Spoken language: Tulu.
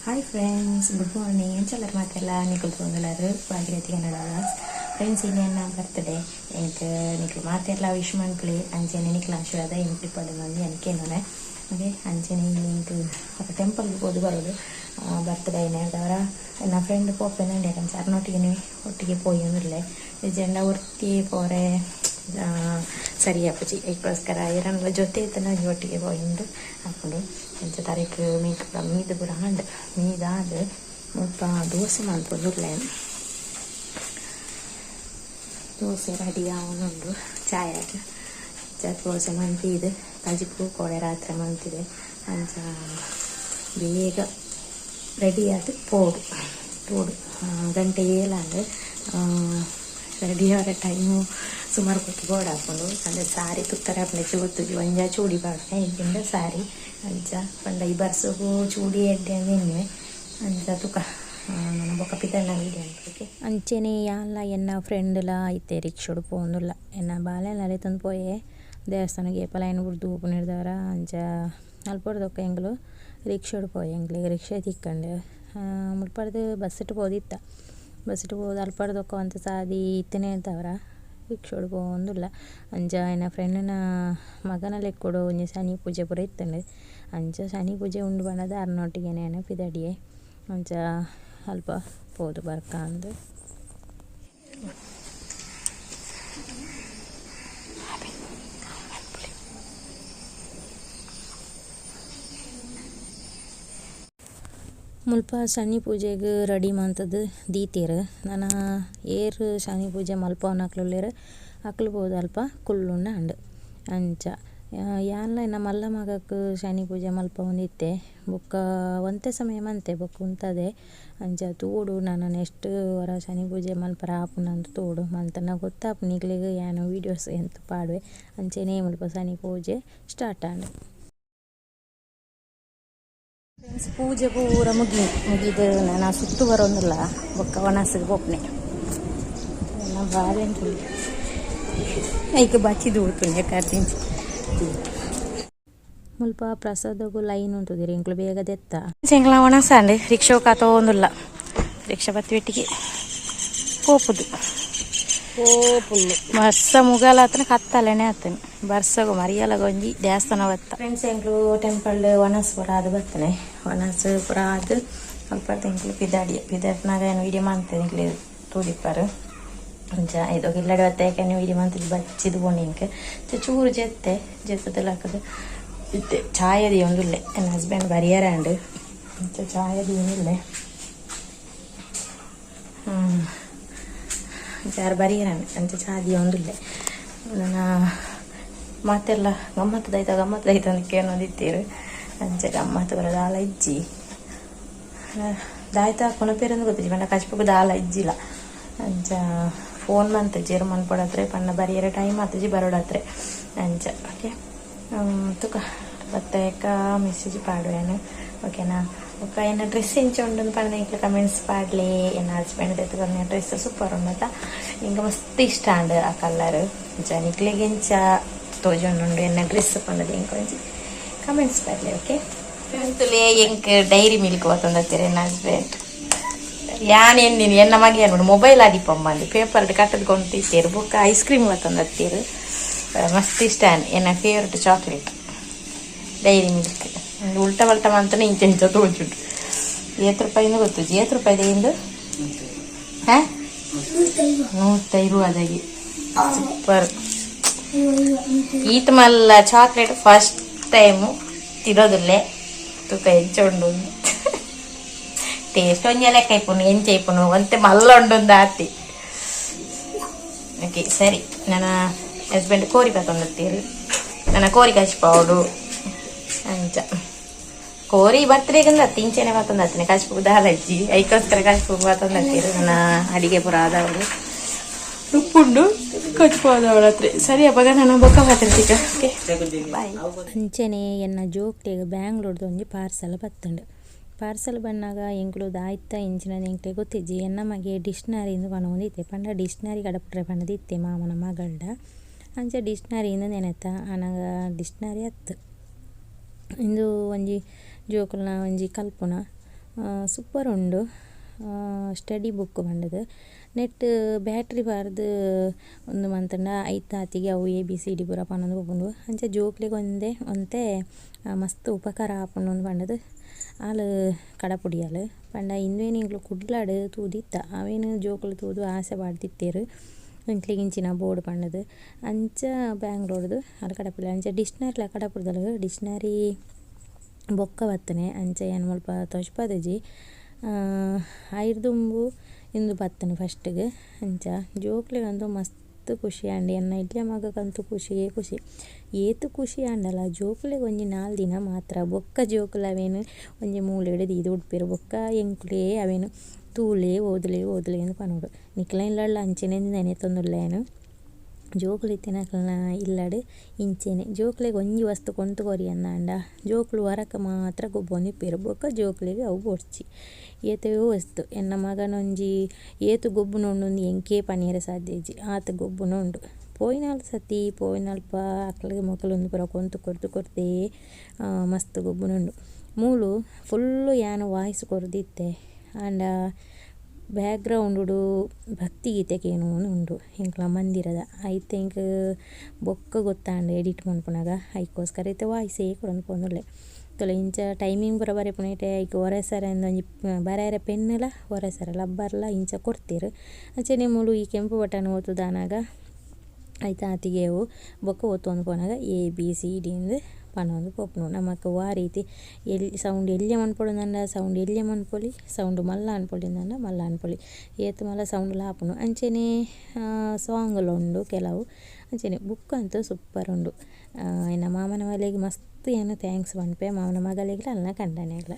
Hi friends, good morning. ಎಂಚಲ್ಲರ್ ಮಾತೆಲ್ಲ ನಿಕುಲ್ ತೋಂದುಲಾರು ಭಾಗೀರಥಿ ಕನ್ನಡ ವ್ಲಾಗ್ಸ್. ಫ್ರೆಂಡ್ಸ್, ಇನ್ನೆನ್ನ ಬರ್ತಡೆ ಎಂಕ್ ನಿಕುಲು ಮಾತೆಲ್ಲ ವಿಶ್ ಮನ್ಪುಲೆ. ಅಂಚೆನೆ ನಿಕ್ಲ ಆಶೀರ್ವಾದ ಎಂಕ್ ಪಡೆದು എനിക്കേನೋನೆ. ಓಕೆ, ಅಂಚೆನೆ ಎಂಕ್ ಟೆಂಪಲ್ಗೆ ಪೋದು ಬರೋದು ಬರ್ತಡೇ ದವರ. ಎನ್ನ ಫ್ರೆಂಡ್ ಪೋಪೆನ ಅಂಚ ಅರ್ನೊಟ್ಟಿಗೆ ಒಟ್ಟಿಗೆ ಪೋಯೊಂದುಲ್ಲೆ. ನಿಜಂಡ ಒರ್ತಿ ಪೋರೆ ಸರಿ ಅಪ್ಪುಜಿ. ಐಕ್ಕೋಸ್ಕರ ಏರನ್ಲ ಜೊತೆ ಇತ್ತನ ಒಟ್ಟಿಗೆ ಪೋಯೊಂದು ಹಾಕೊಂಡು. ಅಂಚ ತರೆಕ್ ಮೇಕಪ್ ಮೀದ ಪೂರ ಆಂಡ್, ಮೀದಾದ್ ಮುಲ್ಪ ದೋಸೆ ಮನ್ಪೊಂದುಲ್ಲೆ. ದೋಸೆ ರೆಡಿ ಆವೊಂದುಂಡು. ಚಾಯಗ್ ಅಂಚ ದೋಸೆ ಮಂತಿದ್ ಕಜಿಪು ಕೋಡೆ ರಾತ್ರಿ ಮಂತಿದೆ. ಅಂಚ ಬೇಗ ರೆಡಿ ಆದ್ ಪೋಡು ಪೋಡು. ಗಂಟೆ ಏಲಾಂಡ್. ರೆಡಿ ಆವರೆ ಟೈಮು ಸುಮಾರು ಪೊತ್ತು ಬೋಡಾಪುಂಡು. ಅಂಡ ಸಾರಿ ತುತ್ತರೆ ಆಪುಂಡು ಗೊತ್ತುಜಿ. ಒಂಜ ಚೂಡಿ ಪಾಡ್ನೆ, ಇಜ್ಜಿಂಡ ಸಾರಿ. ಅಂಚ ಪಂಡ ಈ ಬರ್ಸಗು ಚೂಡಿ ಎಡ್ಡೆ ಅಂದ್ ಅಂಚ ತುಕ ನನ ಬೊಕ ಪಿದಡ್ನ ವೀಡಿಯೋ. ಓಕೆ, ಅಂಚೆನೆ ಯಾನ್ಲ ಎನ್ನ ಫ್ರೆಂಡ್ಲ ಇತ್ತೆ ರಿಕ್ಷೋಡು ಪೋವೊಂದುಲ್ಲ. ಎನ್ನ ಬಾಲೆನ್ಲ ಲೆತೊಂದು ಪೋಯೆ ದೇವಸ್ಥಾನಗ್ ಏಪಲ ಐನ್ ಬುಡ್ದು ಪೋಪುನೆರ್ದಾವರ. ಅಂಚ ಅಲ್ಪರ್ದೊಕ್ಕ ಎಂಕುಲು ರಿಕ್ಷೋಡು ಪೋಯ. ಎಂಕ್ಲೆಗ್ ರಿಕ್ಷಾ ತಿಕ್ಕಂಡ್. ಮುಲ್ಪರ್ದ್ ಬಸ್ಸುಟು ಪೋದಿತ್ತ. ಬಸ್ಸುಟು ಪೋದು ಅಲ್ಪರ್ದೊಕ್ಕ ಒಂತೆ ಸಾದಿ ಇತ್ತಿನೆರ್ದಾವರ ರಿಕ್ಷೋಡು ಪೋವೊಂದುಲ್ಲ. ಅಂಚ ಎನ್ನ ಫ್ರೆಂಡ್ನ ಮಗನ ಲೆಕ್ಕೊಡು ಒಂಜಿ ಶನಿ ಪೂಜೆ ಪೂರ ಇತ್ತುಂಡು. ಅಂಚ ಶನಿ ಪೂಜೆ ಉಂಡು ಪಂಡದ ಅರ್ನೊಟ್ಟಿಗೆ ಯಾನ್ ಪಿದಡಿಯೆ. ಅಂಚ ಅಲ್ಪ ಪೋದು ಬರ್ಕಾಂದ್. ಮುಲ್ಪ ಶನಿ ಪೂಜೆಗ್ ರೆಡಿ ಮಂತುದು ದೀತೆರ್. ನನ ಏರ್ ಶನಿ ಪೂಜೆ ಮಲ್ಪವುನಕ್ಲು ಉಲ್ಲೆರ್ ಅಕ್ಲು ಪೋದು ಅಲ್ಪ ಕುಲ್ಲುಂಡ ಆಂಡ್. ಅಂಚ ಯಾನ್ಲ ಎನ್ನ ಮಲ್ಲ ಮಗಕ್ ಶನಿ ಪೂಜೆ ಮಲ್ಪವೊಂದಿತ್ತೆ. ಬೊಕ್ಕ ಒಂತೆ ಸಮಯ ಮಂತೆ ಬೊಕ್ಕ ಉಂತದೆ. ಅಂಚ ತೂವೊಡು ನನ ನೆಕ್ಸ್ಟ್ ವರ ಶನಿ ಪೂಜೆ ಮಲ್ಪರ ಆಪುಂಡಂದ್ ತೂವೊಡು. ಮಂತುಂಡ ಗೊತ್ತಾಪುಂಡು ನಿಕ್ಲೆಗ್. ಯಾನ್ ವೀಡಿಯೋಸ್ ಎಂತ್ ಪಾಡುವೆ. ಅಂಚೆನೆ ಮುಲ್ಪ ಶನಿ ಪೂಜೆ ಸ್ಟಾರ್ಟ್ ಆಂಡ್. ಫ್ರೆಂಡ್ಸ್, ಪೂಜೆ ಪೂರ ಮುಗಿದು ನಾನು ಸುತ್ತು ಬರೋಂದಿಲ್ಲ. ಬೊಕ್ಕ ಒಣಸಿಗೆ ಪೋಪುನೆ. ನನ್ನ ಬಾಲೆಂಟು ಐಕ್ ಬಚ್ಚಿದ್ ಉಳ್ಪುಂಡು ಕರ್ದಿಂಚಿ. ಮುಲ್ಪ ಪ್ರಸಾದಗು ಲೈನ್ ಉಂತುದೆರ್. ಎಂಕುಲು ಬೇಗ ದೆತ್ತ. ಎಂಕ್ಲ ಒಣಸಾಂಡ್. ರಿಕ್ಷಾ ಕಾತೋಂದುಲ್ಲ. ರಿಕ್ಷಾ ಬತ್ತಿ ಬೆಟ್ಟಿಗೆ ಪೋಪುದು. ಬರ್ಸ ಮುಗಲ ಆತನ, ಕತ್ತಲೆನೆ ಆತನ. ಬರ್ಸಗು ಮರಿಯಲಗ ಒಂಜಿ ದೇವಸ್ಥಾನ ಬತ್ತ. ಫ್ರೆಂಡ್ಸ್, ಎಂಕ್ಲು ಟೆಂಪಲ್ ಒಣಸ್ ಪೂರ ಆದ್ ಬತ್ತನೆ. ಒಣಸ್ ಪೂರ ಆದ್ ಅಲ್ಪ ಎಂಕ್ಲು ಪಿದಾಡಿಯ. ಪಿದಾಡ್ನಾಗ ಏನು ವೀಡಿಯೋ ಮಂತೆ ಎಂಕ್ಲು ತೂದಿಪ್ಪಾರು. ಅಂಚ ಇದು ಇಲ್ಲಡೆ ಬತ್ತೆ ಯಾಕೆ ವೀಡಿಯೋ ಮಂತದ್ದು ಬಚ್ಚಿದ್ ಪೋಂಡು ಎಂಕ್. ಚೂರು ಜೆತ್ತೆ ಜೆತ್ತದ ಲಕ್ಕದು ಇತ್ತೆ ಚಾಯ ದೀಯೊಂದುಲ್ಲೆ. ಎನ್ನ ಹಸ್ಬೆಂಡ್ ಬರಿಯರ ಆಂಡ್. ಅಂಚ ಚಾಯ ದೀಯೊಂದುಲ್ಲೆ. ಅಂಚ ಆರ್ ಬರಿಯರಾಂಡ್. ಅಂಚ ಚಾ ದೀಯೊಂದುಲ್ಲೆ. ನನ್ನ ಮಾತೆಲ್ಲ ಗಮ್ಮತ್ತು ಗಮ್ಮತ್ತು ದೈತ ಅಂದ್ ಕೇನೊಂದಿತ್ತೆರ್. ಅಂಚ ಗಮ್ಮತ್ತು ಪೂರ ದಾಲ ಇಜ್ಜಿ. ದಾಯ್ತ ಕೊನಪೇರಂದು ಗೊತ್ತಿಜ್ಜಿ. ಪಂಡ ಕಜ್ಪುಗು ದಾಲ ಇಜ್ಜಿಲ್ಲ. ಅಂಚ ಫೋನ್ ಮಂತ್ ಮನ್ಪೊಡತ್ರೆ ಪಂಡ ಬರಿಯರೆ ಟೈಮ್ ಆತುಜಿ, ಬರೋಡತ್ರೆ. ಅಂಚ ಓಕೆ, ತುಕ ಬತ್ತೇಕ ಮೆಸೇಜ್ ಪಾಡುವೇನು. ಓಕೆನಾ? ಬೊಕ್ಕ ಎನ್ನ ಡ್ರೆಸ್ ಎಂಚ ಉಂಡು ಪಂಡ ಎಂಕ್ಲ ಕಮೆಂಟ್ಸ್ ಪಾಡ್ಲೆ. ಎನ್ನ ಹಸ್ಬೆಂಡ್ ದೆತ್ತ್ ಕೊರ್ನ ಡ್ರೆಸ್ ಸೂಪರ್ ಉಂಡತ. ಎಂಕ್ ಮಸ್ತ್ ಇಷ್ಟ ಆಂಡ್ ಆ ಕಲರ್. ಅಂಚ ನಿಕ್ಲೆಗ್ ಎಂಚ ತೋಜೊಂದುಂಡು ಎನ್ನ ಡ್ರೆಸ್ ಪಂಡದು ಎಂಕ್ ಒಂಜಿ ಕಮೆಂಟ್ಸ್ ಪಾಡ್ಲೆ. ಓಕೆ, ತುಲೆ ಎಂಕ್ ಡೈರಿ ಮಿಲ್ಕ್ ಬತ್ತೊಂದತ್ತೀರ ಎನ್ನ ಹಸ್ಬೆಂಡ್. ಯಾನ್ ಎನ್ನಿನಿ ಎನ್ನ ಮಗೆ ಅನ್ಬಿಡು ಮೊಬೈಲ್ ಆಡಿಪಮ್ಮ ಪೇಪರ್ ಕಟ್ಟದ್ ಕೊಂತಿತ್ತೀರು. ಬೊಕ್ಕ ಐಸ್ ಕ್ರೀಮ್ ಬತ್ತೊಂದತ್ತೀರು. ಮಸ್ತ್ ಇಷ್ಟ ಎನ್ನ ಫೇವ್ರೆಟ್ ಚಾಕ್ಲೇಟ್ ಡೈರಿ ಮಿಲ್ಕ್. ಉಲ್ಟಾ ಪಲ್ಟಾ ಮಂತನೆ ಇಂಚ ಇಂಚ ತೋಜುಂಡು. ಏತ್ ರೂಪಾಯಿಂದ ಗೊತ್ತುಜಿ. ಏತ್ ರೂಪಾಯಿದ ಇಂದು? ಹಾ, 120ದಾಗಿ. ಸೂಪರ್. ಈತ್ ಮಲ್ಲ ಚಾಕ್ಲೇಟ್ ಫಸ್ಟ್ ಟೈಮು ತಿನ್ನೋದಿಲ್ಲೆ. ತೂಕ ಎಂಚ ಉಂಡು. ಟೇಸ್ಟ್ ಒಂಜಿ ಲೆಕ್ಕ ಇಪ್ಪುನು, ಎಂಚ ಇಪ್ಪುನು. ಒಂತೆ ಮಲ್ಲ ಉಂಡು ಆತಿ. ಓಕೆ, ಸರಿ. ನನ್ನ ಹಸ್ಬೆಂಡ್ ಕೋರಿ ಬತ್ತೊಂದಿತ್ತೀರು. ನನ್ನ ಕೋರಿ ಕಚ್ಪಾವಡು. ಅಂಚ ಕೋರಿ ಬರ್ತಡೇಗೆ ಅತ್ತಿ ಇಂಚೆನೆ ಬತ್ತೊಂದತ್ತಿನ. ಕಚ್ಪು ದಾಲ ಇಜ್ಜಿ, ಐಕೋಸ್ಕರ ಕಚ್ಪು ಬತ್ತೊಂದತ್ತೀರು. ನನ್ನ ಅಡಿಗೆ ಪೂರ ಆದವಳು ಉಪ್ಪುಂಡು ಕಚ್ಪು ಆದವಳು ಹತ್ರ. ಸರಿ ಅಪ್ಪಗ, ನಾನು ಬೊಕ್ಕ ಮಾತಾಡ್ತೀಗ. Okay, boy. ಅಂಚೆನೆ ಎನ್ನ ಜೋಕ್ಲೆಗ್ ಬ್ಯಾಂಗ್ಳೂರ್ದ ಒಂಜಿ ಪಾರ್ಸೆಲ್ ಬತ್ತುಂಡು. ಪಾರ್ಸೆಲ್ ಬನ್ನಾಗ ಎಂಕುಲು ದಾಯ್ತ ಇಂಚಿನ ಎಂಕ್ಲೆಗ್ ಗೊತ್ತಿಜ್ಜಿ. ಎನ್ನ ಮಗೆ ಡಿಕ್ಷನರಿ ಇಂದು ಪನೊಂದಿತ್ತೆ. ಪಂಡ ಡಿಕ್ಷನರಿ ಕಡಪುಡ್ರೆ ಪಂಡದಿತ್ತೆ ಮಾಮನ ಮಗಳ್ಡ. ಅಂಚ ಡಿಕ್ಷನರಿ ಇಂದು ನೆನೆತ ಆನಗ ಡಿಕ್ಷನರಿ ಅತ್ತು. ಇಂದು ಒಂಜಿ ಜೋಕುಲ್ನ ಒಂಜಿ ಕಲ್ಪುನ ಸೂಪರ್ ಉಂಡು ಸ್ಟಡಿ ಬುಕ್ ಪಂಡುದು ನೆಟ್ಟ್ ಬ್ಯಾಟ್ರಿ ಪಾರ್ದ್ ಉಂದು ಮಂತುಂಡ ಐತಾತಿಗೆ ಅವು ಎ ಬಿ ಸಿ ಡಿ ಪೂರ ಪನೊಂದು ಪೋಪುಂಡು ಅಂಚ ಜೋಕ್ಲೆಗ್ ಒಂದೆ ಒಂತೆ ಮಸ್ತ್ ಉಪಕಾರ ಆಪುಂಡು ಇಂದ್ ಪಂಡುದು ಆಲ್ ಕಡಪುಡಿಯಲ್ ಪಂಡ ಇಂದೆನ್ ಎಂಕುಲು ಕುಡ್ಲಡ್ ತೂದಿತ್ತ ಅವೆನ್ ಜೋಕುಲು ತೂದು ಆಸೆ ಪಾಡ್ದಿತ್ತೆರ್ ಎಂಕ್ಲೆಗ್ ಇಂಚಿನ ಬೋಡು ಪಂಡುದು ಅಂಚ ಬ್ಯಾಂಗ್ಳೂರ್‌ಡ್ ಆಲ್ ಕಡಪುಡಿಯಲ್ ಅಂಚ ಡಿಕ್ಷನರಿಲ ಕಡಪುಡ್ದಲ್ ಡಿಕ್ಷನರಿ ಬೊಕ್ಕ ಬತ್ತುನೆ ಅಂಚ ಯಾನ್ ಮುಲ್ಪ ತೋಜ್ಪಾದಿಜಿ ಐರ್ದ್ ದುಂಬು ಇಂದು ಬತ್ತುಂಡು ಫಸ್ಟ್‌ಗ್ ಅಂಚ ಜೋಕ್ಲೆಗಂತು ಮಸ್ತ್ ಖುಷಿ ಆಂಡ್ ಎನ್ನ ಎಲ್ಯ ಮಗಗಂತು ಖುಷಿಯೇ ಖುಷಿ ಏತ್ ಖುಷಿ ಆಂಡಲ ಜೋಕುಲೆಗ್ ಒಂಜಿ ನಾಲ್ ದಿನ ಮಾತ್ರ ಬೊಕ್ಕ ಜೋಕುಲು ಅವೆನ್ ಒಂಜಿ ಮೂಲೆಡ್ ದೀದ್ ಬುಡ್ಪೆರ್ ಬೊಕ್ಕ ಎಂಕುಲೇ ಅವೆನ್ ತೂಲೆ ಓದುಲೆ ಓದುಲೆ ಇಂದ್ ಪನೊಡು ನಿಕ್ಲೆನ ಇಲ್ಲಡ್ಲ ಅಂಚನೆ ನೆನೆತೊಂದುಲ್ಲೆ ಯಾನ್ ಜೋಕುಲು ಇತ್ತಿನಕಲ್ನ ಇಲ್ಲಡ್ ಇಂಚೆನೆ ಜೋಕ್ಲೆಗ್ ಒಂಜಿ ವಸ್ತು ಕೊಂತು ಕೊರಿಯೆಂದಾಂಡ ಜೋಕುಲು ಒರಕ್ ಮಾತ್ರ ಗೊಬ್ಬೊಂದಿಪ್ಪುವೆರ್ ಬೊಕ್ಕ ಜೋಕ್ಲೆಗ್ ಅವು ಬೋಡ್ಚಿ ಏತೋ ವಸ್ತು ಎನ್ನ ಮಗನೊಂಜಿ ಏತ್ ಗೊಬ್ಬುನ ಉಂಡು ಇಂದ್ ಎಂಕೇ ಪನಿಯೆರೆ ಸಾಧ್ಯ ಇಜ್ಜಿ ಆತ್ ಗೊಬ್ಬುನ ಉಂಡು ಪೋಯಿನಾಲ್ ಸರ್ತಿ ಪೋಯಿನಲ್ಪ ಅಕ್ಲ್ ಮೊಕುಲು ಇಂದ್ ಪೂರ ಕೊಂತು ಕೊರ್ದು ಕೊರ್ದೇ ಮಸ್ತ್ ಗೊಬ್ಬುನ ಉಂಡು ಮೂಲು ಫುಲ್ಲ್ ಯಾನ್ ವಾಯ್ಸ್ ಕೊರ್ದಿತ್ತೆ ಆಂಡ ಬ್ಯಾಕ್‌ಗ್ರೌಂಡ್‌ಡ್ ಭಕ್ತಿಗೀತೆ ಕೇನೊಂದುಂಡು ಎಂಕ್ಲ ಮಂದಿರದ ಐತ ಎಂಕ್ ಬೊಕ್ಕ ಗೊತ್ತಾಂಡ್ ಎಡಿಟ್ ಮನ್ಪುನಗ ಐಕೋಸ್ಕರ ಇತ್ತೆ ವಾಯ್ಸೇ ಕೊರೊಂದು ಪೋವೊಂದುಲ್ಲೆ ತೂಲೆ ಇಂಚ ಟೈಮಿಂಗ್ ಪೂರ ಬರೆಪುನೈಟೆ ಐಕ್ ಒರೆಸೆರೆ ಇಂದ್ ಒಂಜಿ ಬರೆಯೆರೆ ಪೆನ್ನ್‌ಲ ಒರೆಸೆರೆ ಲಬ್ಬರ್‌ಲ ಇಂಚ ಕೊರ್ತೆರ್ ಅಂಚನೆ ಮೂಲು ಈ ಕೆಂಪು ಬಟನ್ ಒತ್ತುದಾನಗ ಐತಾತಿಗೆ ಅವು ಬೊಕ್ಕ ಒತ್ತೊಂದು ಪೋನಗ ಎ ಬಿ ಸಿ ಡಿ ಇಂದ್ ಪನೊಂದು ಪೋಪುಂಡು ನಮಕ್ ವಾ ರೀತಿ ಎಲ್ಯ ಸೌಂಡ್ ಎಲ್ಯ ಮನ್ಪೊಡುಂದುಂಡ ಸೌಂಡ್ ಎಲ್ಯ ಮನ್ಪೊಲಿ ಸೌಂಡ್ ಮಲ್ಲ ಮನ್ಪೊಲಿಂದಾಂಡ ಮಲ್ಲ ಮನ್ಪೊಲಿ ಏತ್ ಮಲ್ಲ ಸೌಂಡ್‌ಲ ಆಪುಂಡು ಅಂಚನೆ ಸಾಂಗ್‌ಲ ಉಂಡು ಕೆಲವು ಅಂಚನೆ ಬುಕ್ ಅಂತು ಸೂಪರ್ ಉಂಡು ಎನ್ನ ಮಾಮನ ಮಲೆಗ್ ಮಸ್ತ್ ಯಾನ್ thanks ಪನ್ಪೆ ಮಾಮನ ಮಗಲೆಗ್ಲ ಅಲ್ನ ಕಂಡನ್ಯಗ್ಲ.